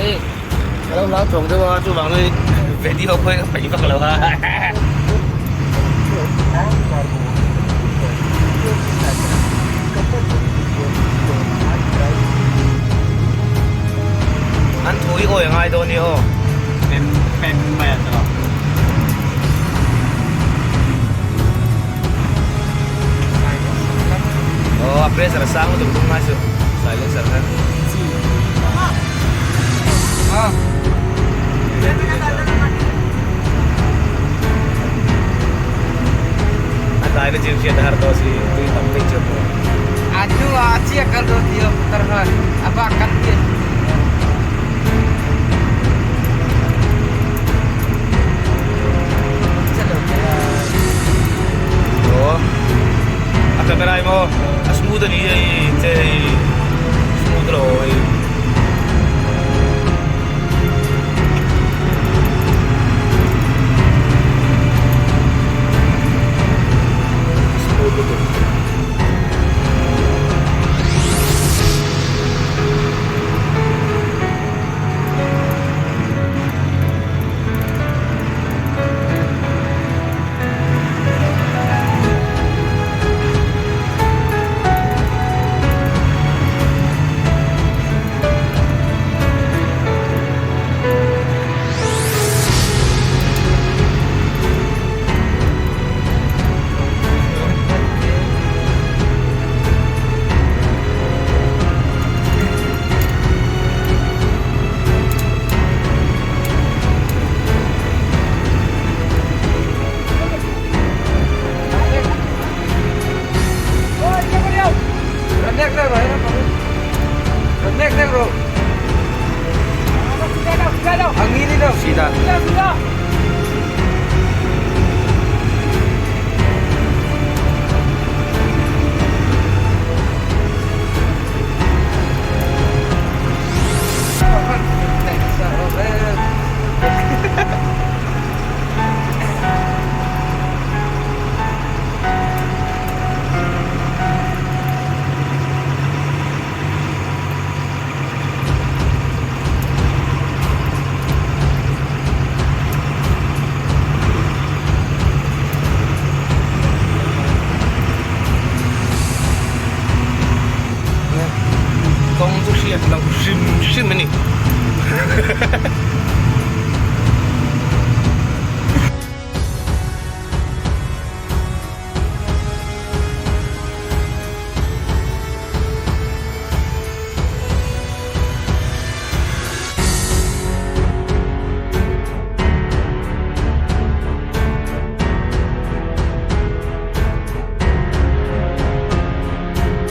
Hei ka lo hlau thawng deuh a chuvang chuan video pawh hi ka peih vak lo a. An thu hi awi a ngai dawn nia aw. Pem pem mai a tawh. Aw a pressure a sang lutuk tum ngai suh silencer kha. A tlai na chim hriat a har tawh si tui tam phei chu pawh. A hnu ah a chia kal dawn ti lo putar khan a bak kan ti. Aw a camera hi maw a smooth a ni hei che hei smooth lo hei. Smooth lutuk. Sida. Kawng chu hriat loh hrim hrim a ni.